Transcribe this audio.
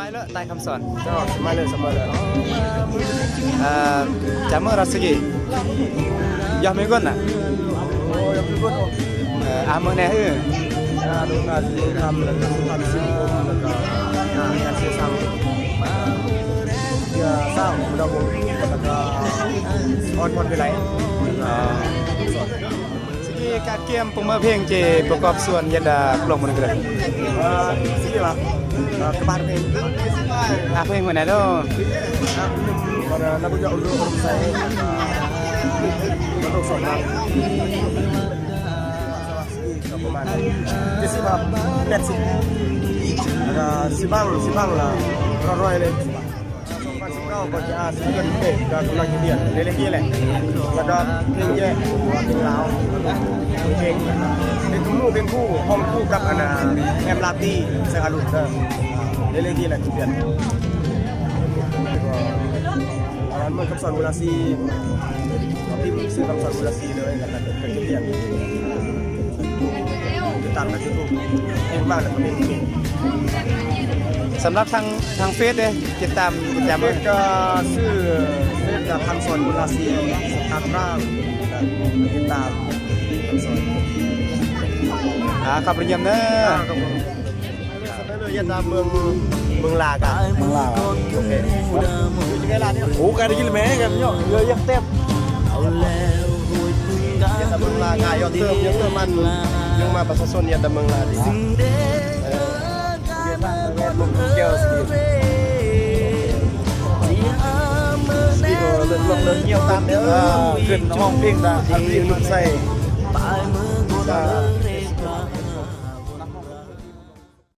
Tái lơ, tái Khăm Son. Ơ, chào mừng Rasugi. Yah mê gun nà? Ơ, ah mơ nè hư. Sigi ການກຽມ ປະເມີເພງ ເຈ ປະກອບສ່ວນ ຍັນດາ ກລອງ ມັນກະ ເອີ ຊິລະ ເອີ ກະບາດເພງ ອາ ເພງຫົວໜ້າໂດ ປະມານ ເຈັດສິບ ແປດສິບ ແລ້ວກະຊິບັງ ຊິບັງລະ ຮ້ອຍເລີຍ. ສອງພັນສິບເກົ້າ ກໍຈະອາຊີເປັນເພງ ກໍກຳລັງຈະລຽນເລື້ອຍໆນີ້ແຫຼະ ແລ້ວກໍເພງແຍກ ເພງລາວ ເພງ ເພງຄູ່ ເພງຄູ່ ຮ້ອງຄູ່ກັບອັນນ່າ ແອມລາຕີ ແສງອາລຸນເດີ ເລື້ອຍໆນີ້ແຫຼະ ຈະລຽນ ເມືອງຄຳສອນ ມູລາຊີ ພິມຊື່ຄຳສອນ ມູລາຊີ ເລີຍ ແລ້ວກໍຈະລຽນ ຕິດຕາມໃນຢູທູບ ເພງມາກແລ້ວກໍເພງ ສຳລັບທາງ ທາງເຟສເດ້ ຕິດຕາມ ຕິດຕາມ ເຟສກໍຊື່ ເຟສກໍຄຳສອນ ມູລາຊີ ຕາມ ຕິດຕາມ ຄຳສອນ ອ່າ ຂອບຄຸນຢ້ຽມເດີ ອ່າ ຂອບຄຸນ. ໄປເລີຍ ໄປເລີຍ ຢ່າຕາມເມືອງ ເມືອງລາກະ ເມືອງລາ ໂອເຄ ໂອ້ ກາໄດ້ຍິນແມ່ກັນເນາະ ເຍອະແຍະເຕັມ ຢ່າຕາມເມືອງລາກະ ຍອດເຕີມ ຍອດເຕີມມັນ ຍັງມາປະຊາຊົນ ຢ່າຕາມເມືອງລາດີ ເອີ ສະກີໂດ ເລີດ ເລີດ ເລີດ ຢ້ຽມຕາມເດີ ຂຶ້ນຮ້ອງເພງຕາມ ອັນນີ້ລຸກໃສ່.